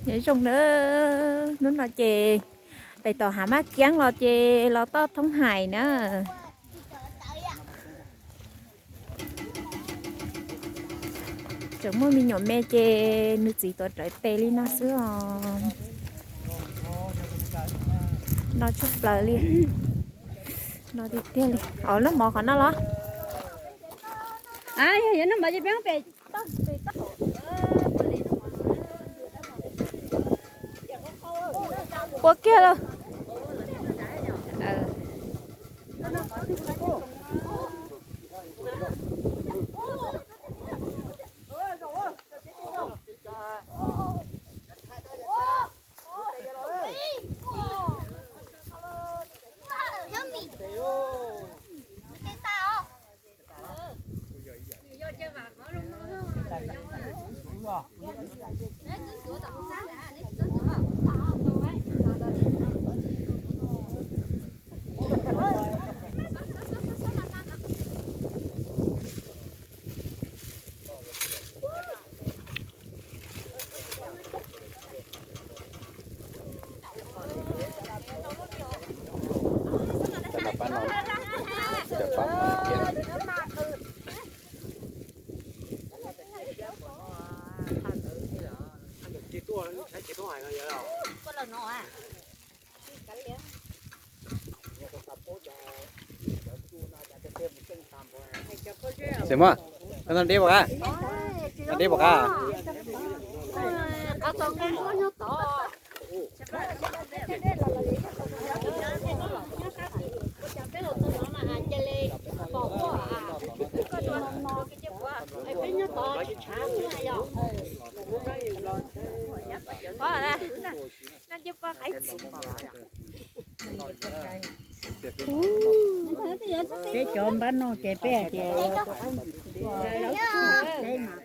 Nyob zoo na, hnub no ces tais tom hav mab kiab los ces los toj thoob hais na. Tseem muaj me nyuam me ces nws txiv tuav rawv tes li no xwb os. No tshaj plaws li. No tiag tiag li. Au, noj mov qhov no los? Yog yuav noj mov ces peb pem. Ua kiag lawm. Xeem Muaj, koj noj deb puas qab? Noj deb puas qab? Peb cov npab noj ces peb hais tias,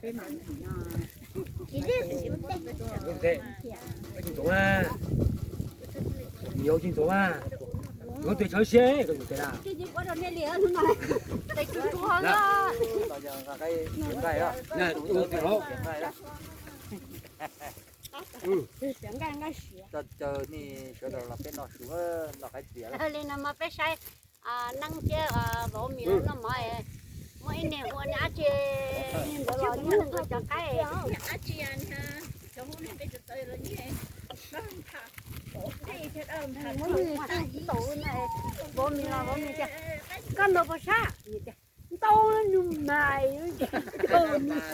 peb mas peb mas. Caw nej sawv daws los peb noj su, noj qaib txias li no mas peb saib. Neeb thiab vauv mis noj mov, muaj ib niag hu ua niag dab tsi, niag ntawd los nyiag nkawd cov qaib. Vauv mis los vauv mis tias, koj ntaus puas sab? Ntaus nws mas. Pom mas.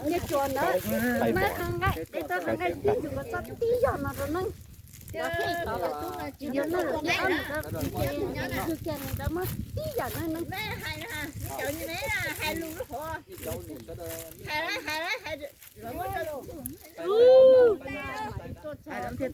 Niag tsuas ntawd, nqa qhov nqaij, de tau qhov nqaij tib yam no rau neeb. Tsis yog neeb, ntawd muab tib yam no neeb. Thaij ntev os.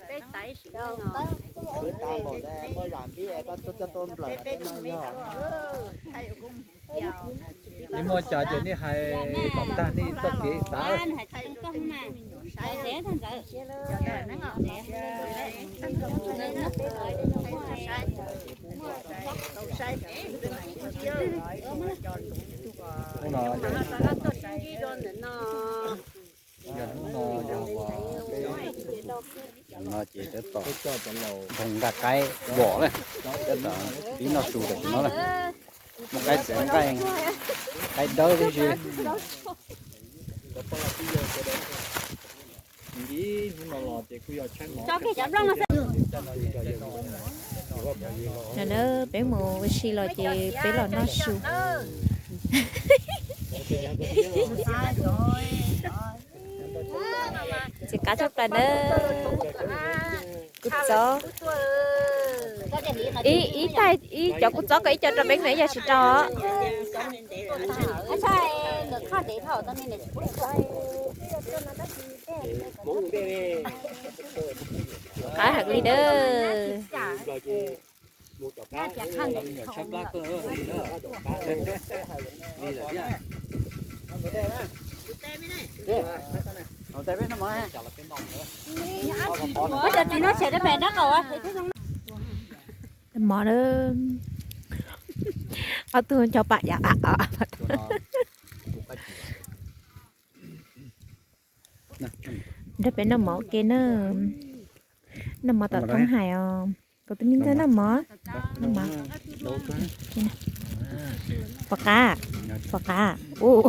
Peb tais sim no. Muaj cas ces nej hais kom tag nej txoj kev xav. Hnub no yog, yog hnub no yog peb, no ces tab tom nqhis nqa qaib vom na, tab tom pib noj su tam sim no na. Muaj qaib txias, nqaij, qaib dawb tib si. Hnub no los ces kuj yog tshaib mov. No na, peb mus ua si los ces peb los noj su. Txiv qab tshaj plaws na. Kuv txov. Ib, ib taig ib cov kuv txob kom ib co rau peb no ib yam tsis rau. Qab heev li dawb. Ua cov txiv no tshem rau pem nraub qaum. Mov na, ob tug ncho pam yav. Nrog peb noj mov ua ke na. Noj mov tom thoob hais os. Kuv tus me ntxhais noj mov. Noj mov. Puas qab? Puas qab? Ub.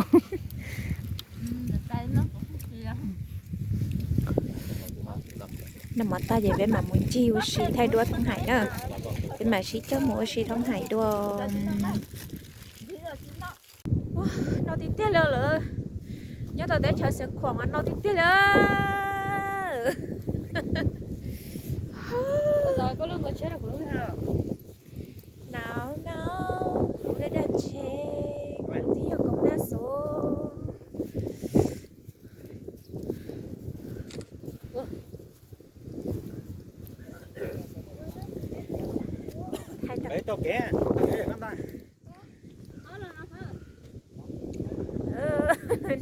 Noj mov tag ces peb mam mus ncig ua si thaij duab thoob hais na. Peb mam sib coj mus ua si thoob hais dua. No tiag tiag li lawm. Nyob tau teb chaws Xeev Khuam mas no tiag tiag li. Nau nau, kuv dag dag ntshe kuv twb yog koom naj xov.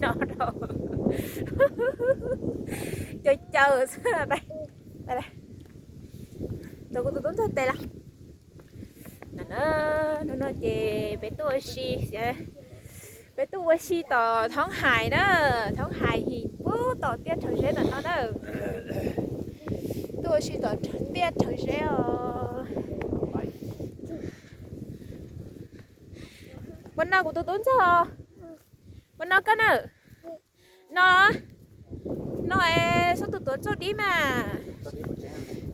No rau caw caw xwb. Tus kuv tus tub ntxawg tes lawm. Hnub no ces peb tuaj ua si, peb tuaj ua si tom thoob hais na, thoob hais him pub tom tiaj rhawv zeb tom no na. Tuaj ua si tom tiaj rhawv zeb os. Puas no kuv tus tub ntxawg os? Puas no koj na? No, no es xub tus tuav txoj dib mas.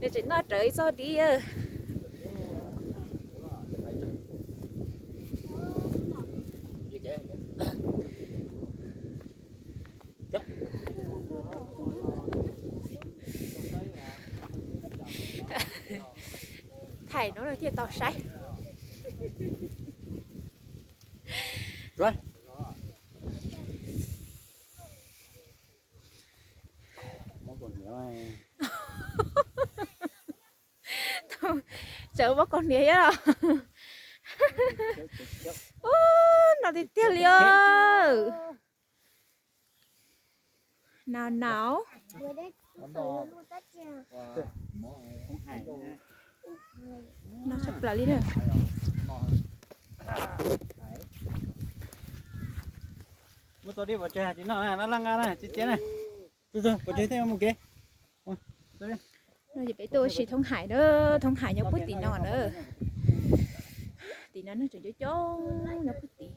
Nws tseem noj rawv ib txoj dib. Thaij no thiaj tau saib. Tseem muab kaus hniav thiab los. Ub, no tiag tiag li os. Nau nau. No tshaj plaws li na. Muab tau dib pov tseg tsis noj na, laj laj nqa na, txiv txiav na. Pov tseg thiaj mus kev. No ces peb tuaj ua si thoob hais na, thoob hais nyob puag tim no na. Tim no neeg tseem coob coob nyob puag tim.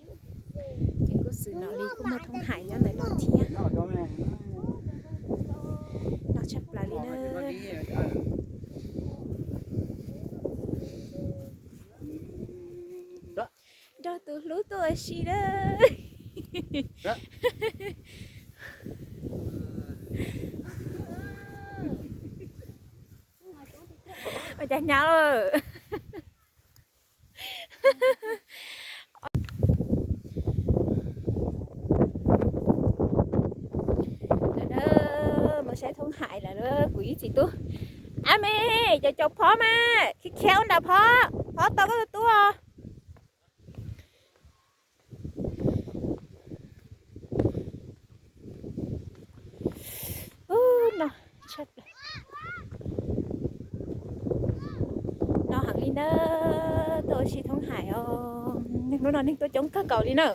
Ces kuj xwm no li kuj muaj thoob hais nyob ntawm no thiab. No tshaj plaws li na. Nrog tus hlub tuaj ua si na. Ua cas hnyav lawm. Mus saib thoob hais lawm, kuv ib txiv tub. Ab me, cov caum phob mas khiav khiav ua nram phob, phob tau koj tus tub os. Ub, no, no heev li na, tuaj ua si thoob hais os. Hnub no neeg tuaj coob kawg nkaus li na.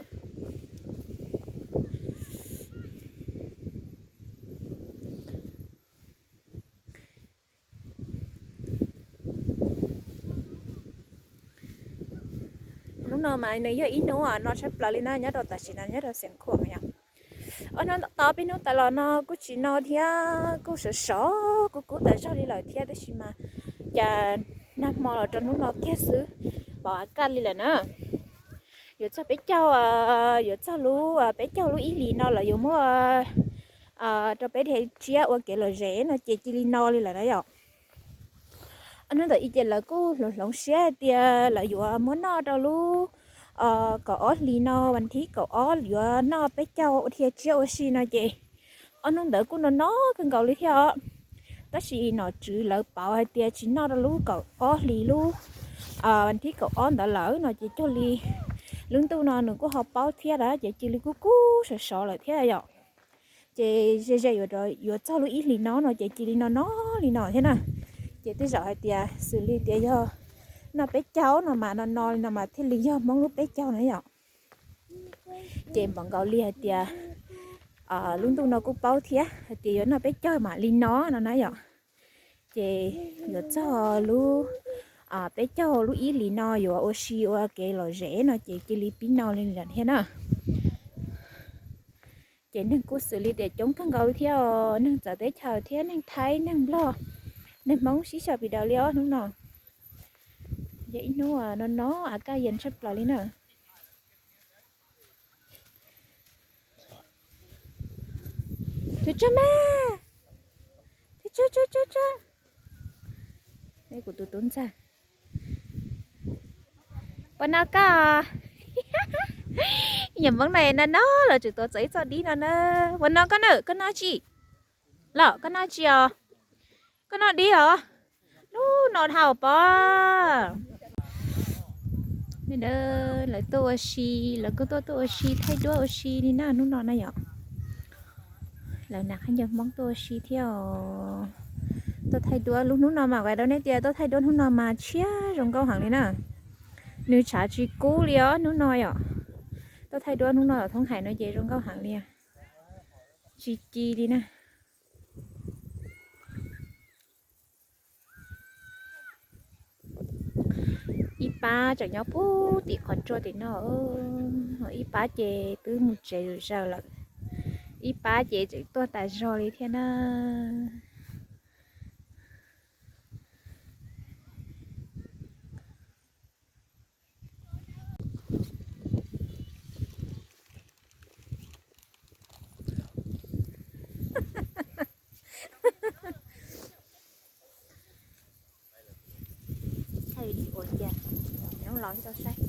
Hnub no mas nws yog ib hnub no tshaj plaws li na, nyob rau tam sim no nyob rau Xeev Khuam yom. Ob hnub tom peb hnub tas los no kuj tsis no thiab, kuj sov sov kuj kub tas zog li lawm thiab, tab sis mas cas nag hmo los rau hnub no kiag xwb, pom kaj li lawm na. Yuav txog peb caug, yuav txog lub peb caug lub ib hlis no lawv yuav muab rau peb dhia tsiab ua kev lom zem no ces cia li no li lawm na yom. Ob hnub ntawd ib ces lawv kuj hloov hloov siab hais tias lawv yuav muab noj rau lub kaum ob hlis no, vas thib kaum ob yuav noj peb caug ua dhia tsiab ua si no ces ob hnub ntawd kuj no no kawg nkaus li thiab os. Tab sis nom tswv lawv pauv hais tias tsis noj rau lub kaum ob hlis lub vas thib kaum ob ntawd lawm no ces cuag li lub ntuj no nws kuj ho paub thiab na ces cia li kub kub sov sov lawm thiab yom. Ces ze ze yuav txog lub ib hlis no no ces cia li no no li no thiab na. Ces tej zaum hais tias xws li tias yog noj peb caug no mas no no li no mas thiaj li yog Hmoob lub peb caug na yom. Ces npaum nkaus li hais tias lub ntuj no kuj paub thiab hais tias yuav noj peb caug mam li no no na yom. Ces yuav txog lub peb caug lub ib hlis no yuav ua si ua kev lom zem no ces cia li pib no li lawm thiab na. Ces neeg kuj xws li tias coob kawg nkaus li thiab os, neeg txawv teb chaws thiab neeg Thaib, neeg Nplog, neeg Hmoob sib xyaw pis daws li os hnub no. Yog ib hnub no no a kaj yas tshaj plaws li na. Tsuag tsuag mas, tsuag tsuag tsuag tsuag. Kuv tus tub ntxawg, puas no koj? Yam Hmoob no no no los tseem tuav txog ib txoj dib no na. Puas no koj na, koj noj tsi? Los koj noj tsi os? Koj noj dib os? Hnub no dhau pob. Lawv tuaj ua si, lawv kuj tuaj tuaj ua si thaij duab ua si li na hnub no na yom. Lawv nas qhaib ncaws Hmoob tuaj ua si thiab os. Tuaj thaij duab lub hnub no mas kuv hais rau nej tias tuaj thaij duab hnub no mas tshiab zoo nkauj heev li na. Nws tshav tsis kub li os hnub no yom. Tuaj thaij duab hnub no thoob hais no ces zoo nkauj heev li, tsis ci li na. Ib pab tseem nyob puag tim qhov tsua tim no, ib pab ces twb mus tsev zom zaws lawm, ib pab ces tseem tuaj tas zog li thiab na. Thaij video cia, nyob los tau saib.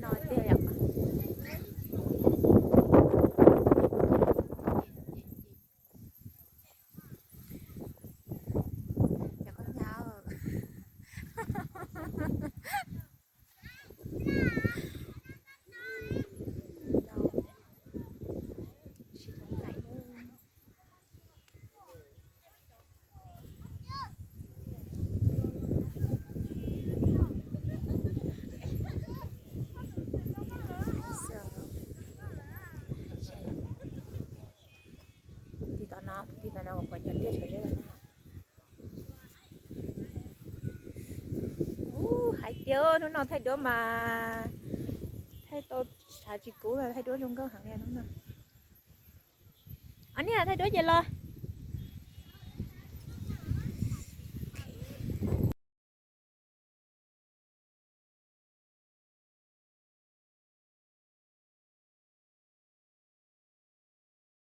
No tiag yom. Cov koj nyab. Tim tom no, tim tom no kuv pom cov liaj sawv zeb no. Ub, hais tias hnub no thaij duab mas thaij tau tshav tsis kub, thaij duab zoo nkauj heev li hnub no. Ob niag thaij duab ces los.